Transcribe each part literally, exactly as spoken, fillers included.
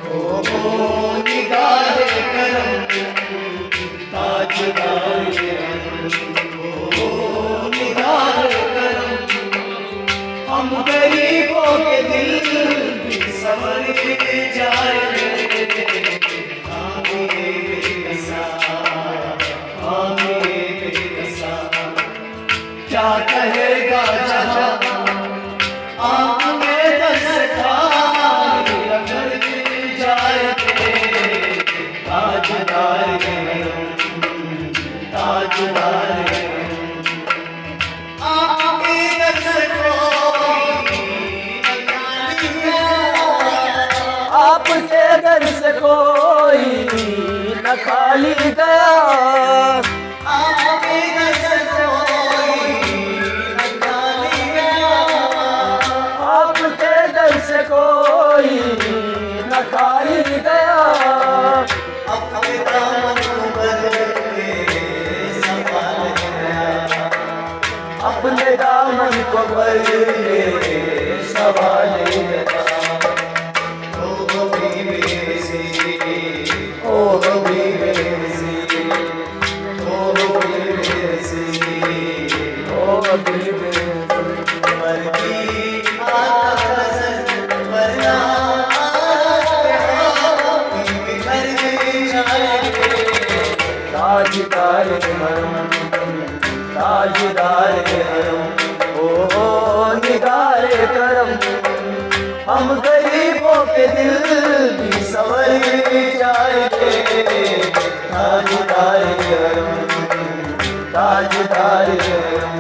او نگاہ کرم، تاجدار کرم، او نگاہ کرم، ہم غریبوں کے دل بھی سنور جائیں۔ آمین بے کسا، آمین بے کسا۔ کیا کہے گا جہاں، آنکھ میں در سے خالی اگر جائے۔ تاجدار حرم، تاجدار حرم، آپ کے در سے کوئی نہ خالی گیا۔ آپ کے در سے کوئی نہ خالی گیا۔ آپ کے در سے کوئی نہ خالی گیا۔ آپ کے در سے کوئی نہ خالی گیا۔ اپنے دامن کو بھر کے سنبھال گیا۔ اپنے دامن کو بھر کے سنبھال گیا۔ او حبیب رسول، او حبیب رسول، او حبیب رسول، او حبیب رسول۔ مردی آقا نظر ورنہ آقا بخر جائے۔ تاجدار حرم، تاجدار حرم، او نگاہ کرم، ہم غریبوں کے دل بھی سنور جائیں۔ تاجدار حرم، تاجدار حرم،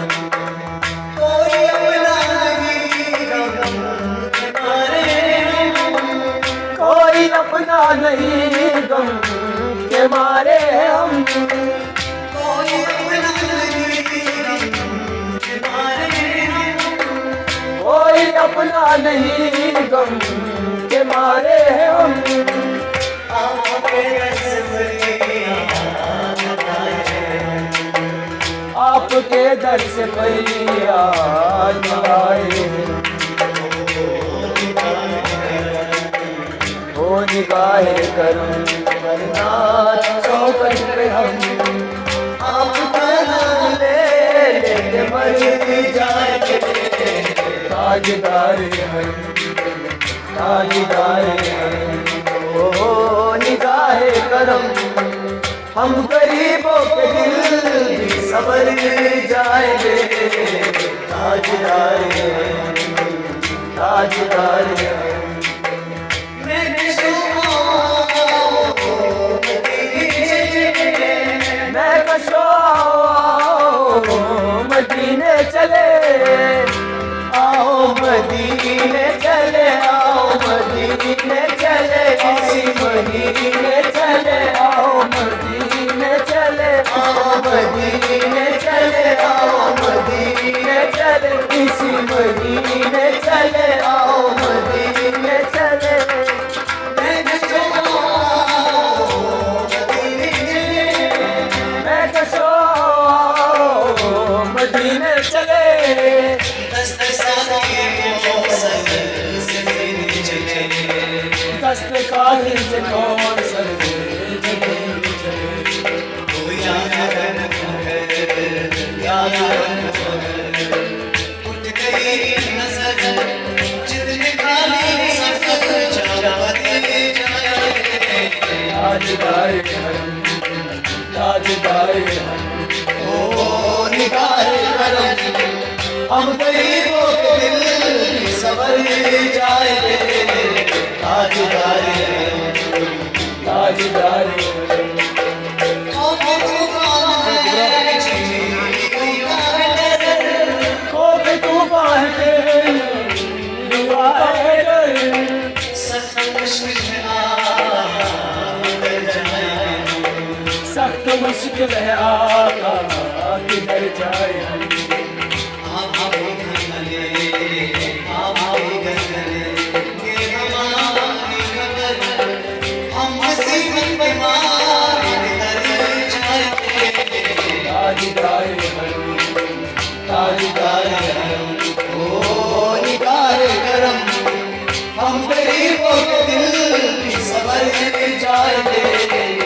کوئی اپنا نہیں غم کے مارے ہم۔ کوئی اپنا نہیں غم کے مارے ہم۔ کوئی اپنا نہیں غم کے مارے ہم۔ کوئی اپنا نہیں غم کے مارے ہم۔ آپ کے در سے فریاد آئے ہم۔ آپ کے در سے فریاد آئے ہم۔ او نگاہ کرم، ورنہ چوکٹ پہ ہم آپ کا نام لے لے کے مر جائیں۔ تاجدار حرم، تاجدار حرم، او نگاہ کرم، ہم غریبوں کے دل بھی سنور جائیں۔ تاجدار حرم، تاجدار حرم، میں کشو، میں کشو، مدینے چلے، آؤ مدینے چلے، آؤ مدینے چلے، اسی مدینے چلے، آؤ مدینے چلے، آؤ مدینے چلے، آؤ مدینے چلے، اسی مدینے چلے، آؤ مدینے چلے۔ میں کشو، میں کشو، مدینے چلے۔ دست ساقی کو سر سے چلے۔ دست ساقی سے کون سر سے چلے۔ کوئی آنکھ بند ہے، یاد رکھ مگر۔ اٹھ گئی نظر، جتنے خالی سفر جا بدل جائے۔ تاجدار حرم، تاجدار حرم، او نگاہ کرم، ہم غریبوں کے دل بھی سنور جائیں۔ تاجدار حرم، تاجدار حرم۔ خوف طوفان ہے، خوف طوفان ہے، دعا ہے ڈر۔ سخت مشکل ہے آقا، کدھر جائیں ہم؟ سخت مشکل ہے آقا، کدھر جائیں ہم؟ آپ ہی گھر لے، آپ ہی گھر لے، یہ ہماری خبر، ہم مصیبت پہ مار کدھر جائیں؟ تاجدار حرم، تاجدار حرم، او نگاہ کرم، ہم غریبوں کے دل کی سنور جائے۔